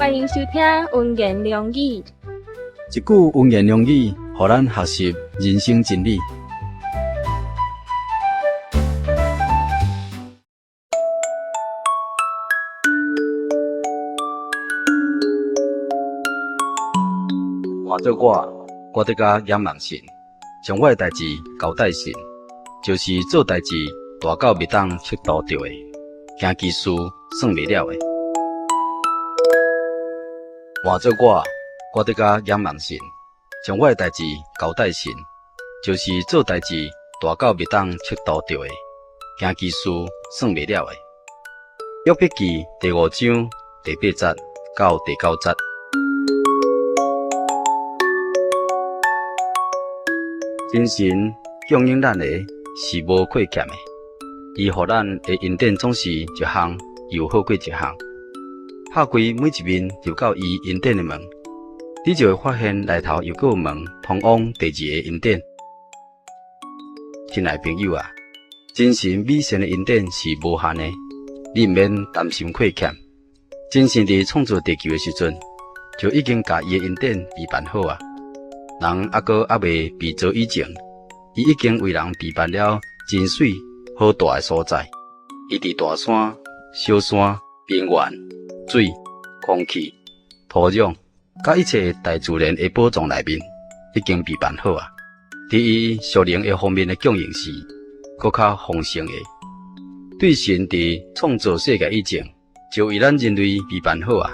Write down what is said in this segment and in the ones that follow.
歡迎收聽溫言良語。一句溫言良語，予咱學習人生真理。換做我，我得佮仰望神，將我的代誌交代神，就是做代誌大到袂當測度著的，驚奇事算袂了的。換做我，我得佮仰望神，將我的代誌交代神，就是做代誌大到袂當測度著的，驚奇事算袂了的。約伯記第五章第八節到第九節。真神供應咱的是無虧欠的，伊予咱的恩典總是一項又好過一項。拍開每一面入到伊恩典的門，你就會發現內頭又閣有門通往第二個恩典。親愛朋友啊，真神美善的恩典是無限的，你毋免擔心虧欠。真神佇創造地球的時陣，就已經共伊的恩典預辦好啊。人猶閣猶未被造以前，伊已經為人預辦了真媠好蹛的所在。伊佇大山、小山、平原、水、空氣、土壤，佮一切大自然的寶藏內面，已經備辦好啊。佇伊屬靈的方面的供應是閣較豐盛的。對神佇創造世界以前，就為咱人類預辦好啊。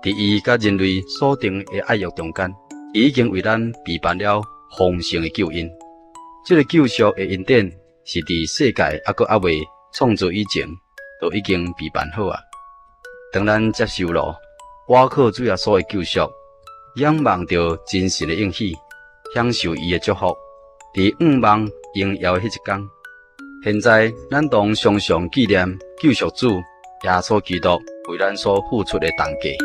佇伊佮人類所訂的愛約中間，伊已經為咱備辦了豐盛的救恩。這個救贖的恩典是佇世界猶閣猶未創造以前，就已經備辦好啊。當咱接受了倚靠主耶穌的救贖，仰望著真神的應許，享受伊的祝福，佇向望榮耀的彼一天，現在咱當常常紀念救贖主耶穌基督為咱所付出的代價。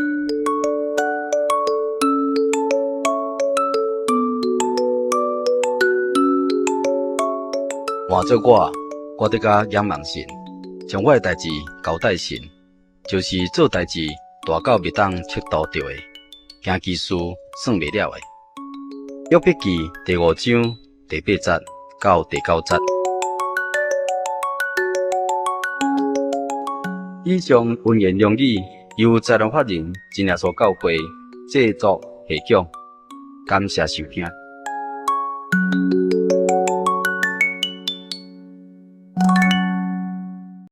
換做我，我得佮仰望神，將我的代誌交代神，就是做代誌大到袂當測度著的，驚奇事算袂了的。約伯記第五章第八節到第九節。以上溫言良語由財團法人真耶穌教會製作提供，感謝收聽。